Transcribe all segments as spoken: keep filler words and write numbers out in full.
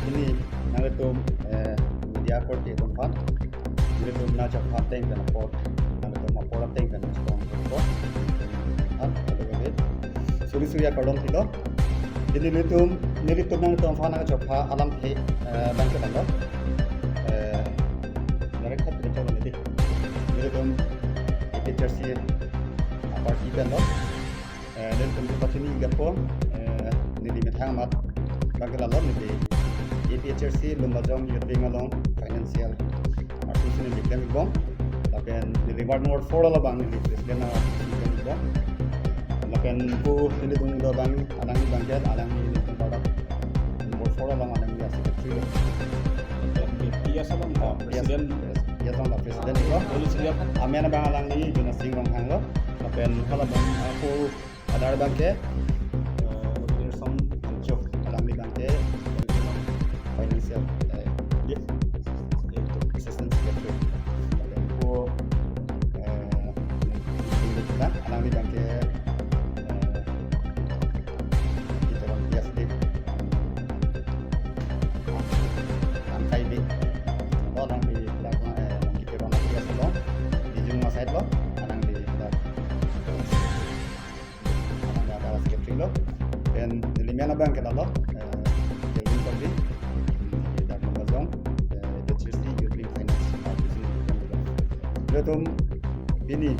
Pini nanglitum, eh, media korte atum aphan, nanglitum nangchepha ateng pen apor, nanglitum apor ateng pen nangchepha apor. An, ado ave. Suri suri akardom pilo. Pini nelitum, nelitum nanglitum aphan nangchepha alamthe, eh, abang ke lalo. Eh, direct khat kita coba nanti. Nelitum A P H L C a-party pen lo. Eh, nelitum kepachini ikpo, eh, neli methang amat abang ke lalo, neli A P H L C Lumbajong Youth Wing along financial artu si neli klem ikbom. Lapen neli ward number four along abang neli president a-artu si klem ikbom. Lapen pu nelitum do abang, alangli abang ke, alangli nelitum pada number four along alangli a-secretary lo. P S along, oh, P S, president. P S, P S along president lo. Police dia. Amen abang alangli Jonas Sing Ronghang lo. Lapen hala abang, ah, pu Adar abang ke, eh, Wilson Angchuk, alangli abang ke, financial, eh, assistant secretary. Lapen pu, eh, alangli abang ke, eh, kita orang bias di, angkai di, alangli, eh, kita orang bias lo, di Jungma side lo, alangli, eh, Alang ada secretary lo. Then neli amen abang ke lalo, eh, Kelvin Tokbi, neli dak Lumbajong, eh, A P H L C Youth Wing Finance Department. Nelitum pini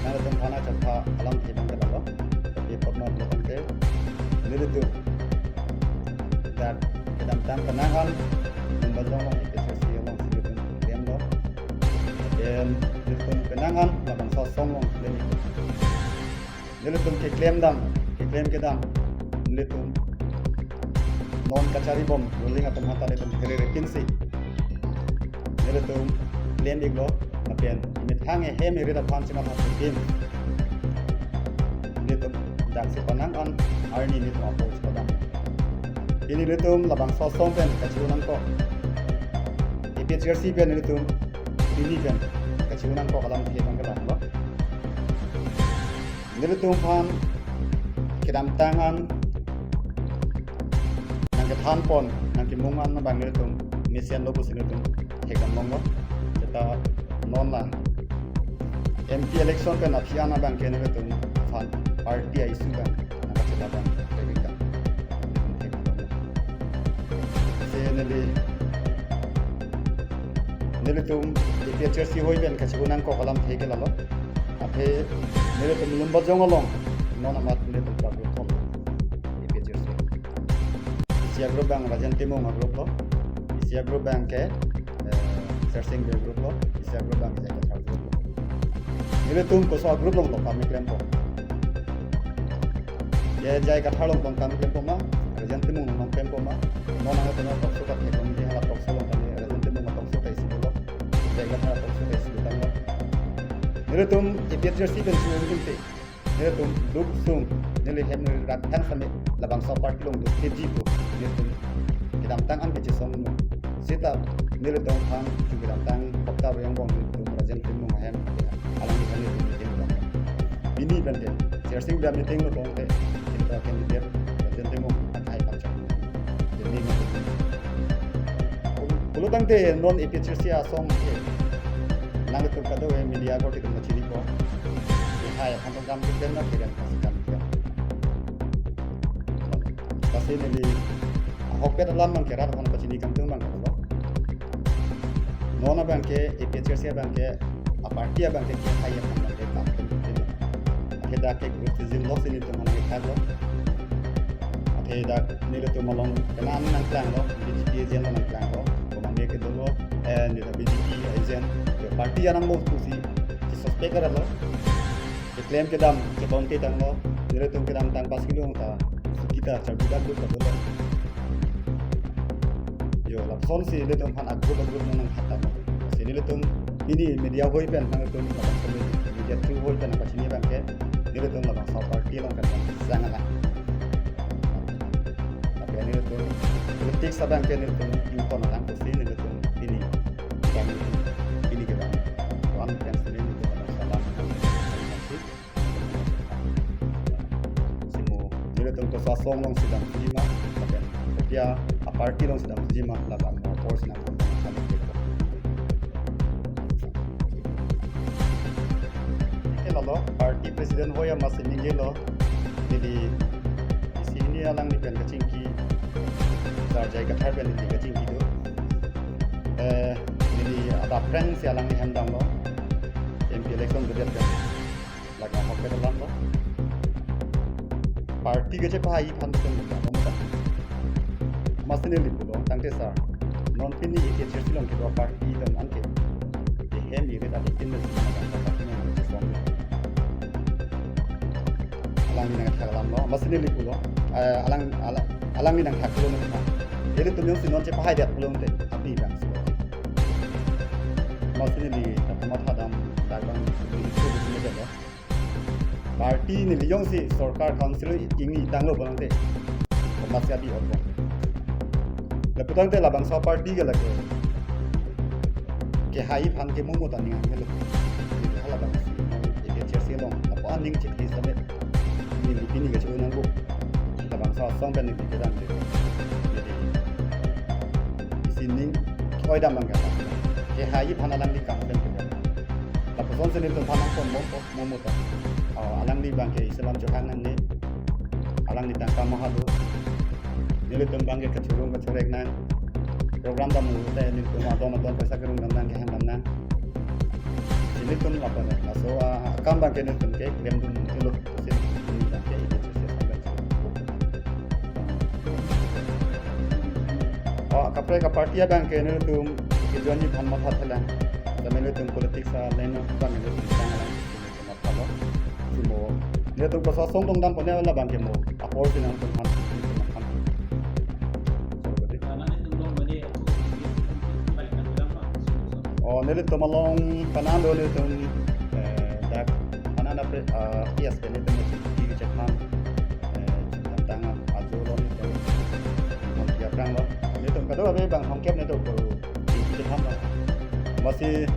nanglitum aphan nangchepha alamthe abang ke lalo. Tapi pokno lo tangte, nelitum dak kedamtang penang an Lumbajong along A P H L C along si nelitum klem lo. Then nelitum penang an labangso asong along klem iklo. Nelitum keklem dam, keklem kedam, nelitum non kachari bom ruling atum aphan ta nelitum here rekin si nelitum klem iklo, lapen imethang ehem erit aphan chematha pin nelitum dak si penang an arni nelitum apor chepadam. Pini nelitum labangso asong pen kachiu nangkok, A P H L C pen nelitum pini pen kachiu nangkok alamthe abang ke lalo. Nelitum aphan kedamtang an nangkethan pon, nangkemung an abang nelitum mesen lo pusi nelitum thekdam longlo. Seta non la M P election pen aphi an abang ke nelitum aphan party a-issue abang nangkachela abang thekdam. Se neli, nelitum A P H L C hoi pen kachiu nangkok alamthe ke lalo. Aphi nelitum Lumbajong along non amat nelitum prabhu thom A P H L C. Isi a-group abang Rajen Timung a-group lo. Isi a-group abang ke, eh, Sersing Bey a-group lo. Isi a-group abang J I Kathar a-group lo. Nelitum koso a-group along lo kami klempo. Ya, J I Kathar along tong kam klempo ma, Rajen Timung along klempo ma. Non nangtum talk show ta theklong di, hala talk show along kami Rajen Timung talk show ta isi dolo. J I Kathar talk show ta isi dolo. Nelitum A P H L C pen si nelitum te, nelitum duk sung, neli hem neli rat thang same labangso party along duk keji pu nelitum kedamtang an kechesong nu. Seta nelitum aphan chu kedamtang hopta ruyang bong nelitum Rajen Timung ahem alangli aphan nelitum meeting dam. Pini pen ke Sersing Bey a-meeting lo tong te, kita candidate Rajen Timung akhai pangchak. Jadi, pulo tangte non A P H L C asong ke nanglitum kado-kave media korte atum ta chinipo. Hai aphan tong kam keklem na, keren aphan si kam keklem. Lasi neli ahokpet alam abang ke rat aphan pachini kangtung abang ke lo. Non abang ke A P H L C abang ke a-party abang ke kehai aphan abang ke kam keklem. Ke dak ke group tijin lo si nelitum aphan ke thak lo. Athe dak nelitum along kenan nangklang lo, B J P agent lo nangklang lo. Komane kedo lo, eh, neli B J P agent, ke party anang lo pusi, si suspect ara lo. Keklem kedam, kedon ketang lo, nelitum kedamtang pas kilo ta, kita charbi dak duk ta dolo. Yo, lapuson si nelitum aphan a-group a-group nang nangkhat tang lo. Si nelitum pini media hoi pen nangtum, labangso media through hoi pen nangpachini abang ke, nelitum labangso party along kan sang alang. Tapi nelitum politics abang ke nelitum ingkon alang pusi nelitum pini, yang pini ke abang. Wan pen si nelitum labangso alam kan si mo nelitum koso asong along si dam pini ma, lapen kopi a Party along si damji ma, labang mo force nang. Ike lalo, party president hoi ama si ningjelo, neli isi hini alangli pen kachingki, Sar J I Kathar pen neli kachingki do. Eh, neli adap reng si alangli hem damlo, M P election kedet pen. Lake ahok kedo lam lo. Party kechepahai aphan pen lo mo ta. Masi neli pulo, tangte sir, non pini A P H L C along kedo party atum anke, ehem irit adi tin mes mana bang party nang chesong. Alangli nangthak lam lo, masi neli pulo, eh, alang, alang, alangli nangthak pulo nang. Ilitum jongsi non chepahai det pulote, api bang so. Masi neli tak kamatha dam, dak bang, neli pulo, neli pulo. Party neli jongsi sorkar council ingni tanglo pulote, komat si abi otbom. Lapu tangte labangso party ke lake kehai aphan ke momo ta ning helo. Neli halabang si, neli A P H L C along, lapu aning chit hi samet. Neli pini ke chu nangbo. Labangso asong pen neli kedam de. Neli isi ning oi dam bang ke. Kehai aphan alangli kam pen kedam. Lapuson si nelitum aphan nangpon bom po, momo ta. Oh, alangli bang ke isi alam chohang nangne. Alangli tangka maha do. Nelitum bang ke kachurung kachurek nang. Program dam lo te nelitum adon adon paisa kerung dam nang, kehem dam nang. Nelitum apa na? Laso, ah, akam bang ke nelitum ke klem dun ilo. Sin nelitum bang ke ide sesi sampai. Oh, kaprek aparty abang ke nelitum kejoinji aphan matha thelang. Tame nelitum politics a line abang nelitum tanglang, nelitum matha lo. Si mo, nelitum koso asong tong dam pon labang ke mo, apor si nangtum aphan, nelitum aphan. Oh, nelitum along kanan do nelitum, eh, dak kanan apre, ah, yes, ke nelitum masih di Japan, eh, tang ajo lo nelitum, hong kia prang lo, nelitum kado abe bang hong kep nelitum ko di Japan lo. Masi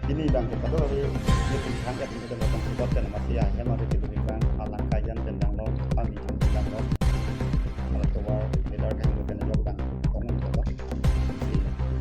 pini bang ke kado abe nelitum hang kep nelitum bang sebab kan masi ya, ya mari kita bang alang kajan tendang lo, kami tendang lo. Ala tovar leader kan nelitum jok bang tong lo.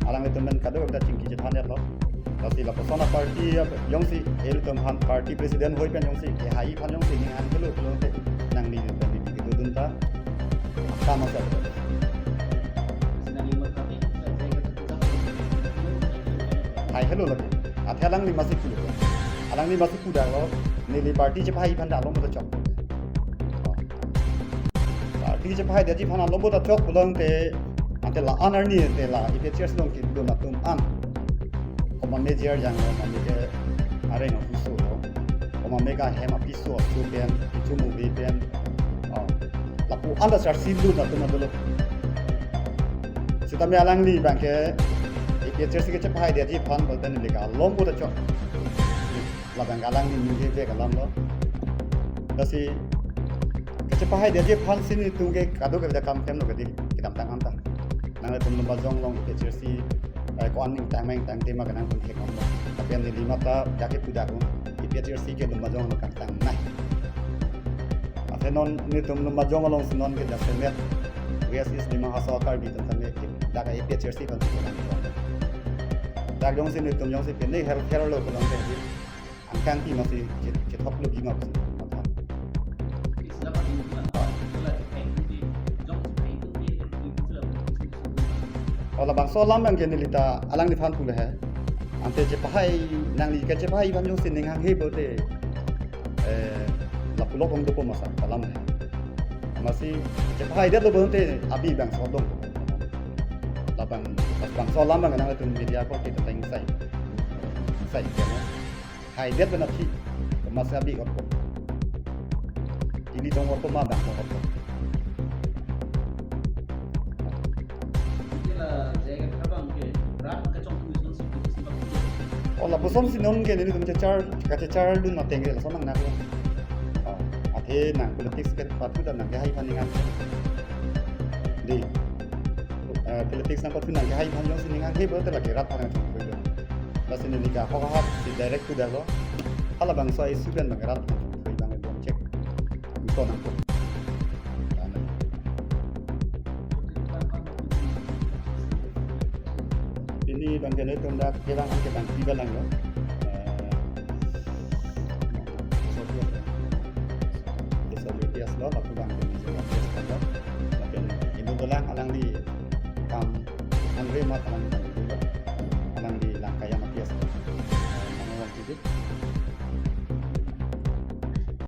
Alanglitum pen kado kita chingki chethan lo. Lasi lapuson aparty jongsi ilitum aphan party president hoi pen jongsi kehai aphan jongsi ning an kelo kelo te nangli pen neli kedodun ta. Akam asa. Hai helo lagi. Athe alangli masi pulo. Alangli masi pu dak lo. Neli party chepahai aphan dak lo mo ta chok. Party chepahai detji aphan alombo ta chok pulote, ante la-an arni te la A P H L C along kedun atum an. Komat me J R Jang lo, komat me ke areng ahuso lo, komat me ke ahem apiso aso pen, kecho mubi pen. Oh, lapu an ta charsi dun atum an dolo. Sitame alangli bang ke A P H L C kechepahai detji aphan pulote neli ke alombo ta chok. Labang alangli ningje vek alam lo. Lasi kechepahai detji aphan si nelitum ke kado ke kam klem lo kedi kedamtang anta. Nanglitum Lumbajong along A P H L C, eh, ko-an ning tangmeng tangte ma ke nangtum thek lo. Tapi neli mata jake pu dak lo, A P H L C ke Lumbajong along kangtang nai. Athe non nelitum Lumbajong along si non ke jasemet West East Dima Hasao Karbi atum tame dak A P H L C kan tu kan. Dak jongsi nelitum jongsi pene her her lo pulote, angkang ti masi chet-, chethok lo bima pusi matha. Oh, labangso alam bang ke neli ta alangliphan pu le he. Ante chepahai, nangli kechepahai aphan jongsi ning hanghe pulote, eh, lapu lok ong dopo masa alam he. Masi chepahai det lo pulote abi bangso dong. Labang, labangso alam bang nangtum media ko kita teng sai. Sai, ya, no? Hai det bena phi, masi abi otpo. Ili tong otpo ma bang tong otpo. Ila jaga kabang ke rat kachong tu son si tu si bak. Oh, lapuson si non ke nelitum chechar, kachechar dun mateng ke lason nang nak. Oh, athe nang politics ke pathu ta nang kehai aphan ning an. Dei. Eh, politics nangpathu nang kehai aphan jongsi ning hanghe pulote lake rat aphan nangchongkhui lo. Lasi neli ke ahok ahat si direct pu dak lo. Halabangso issue pen bang rat aphan nangchongkhui bang bom chek. Ito nangpo. Amen. Di bang kene tunda kevang an kevang tiba lang lo. Eh, so dia. Desa Jyotia Hall, lapu bang kene Jyotia Hall. Lapen inut dolang alangli kam anre mat alangli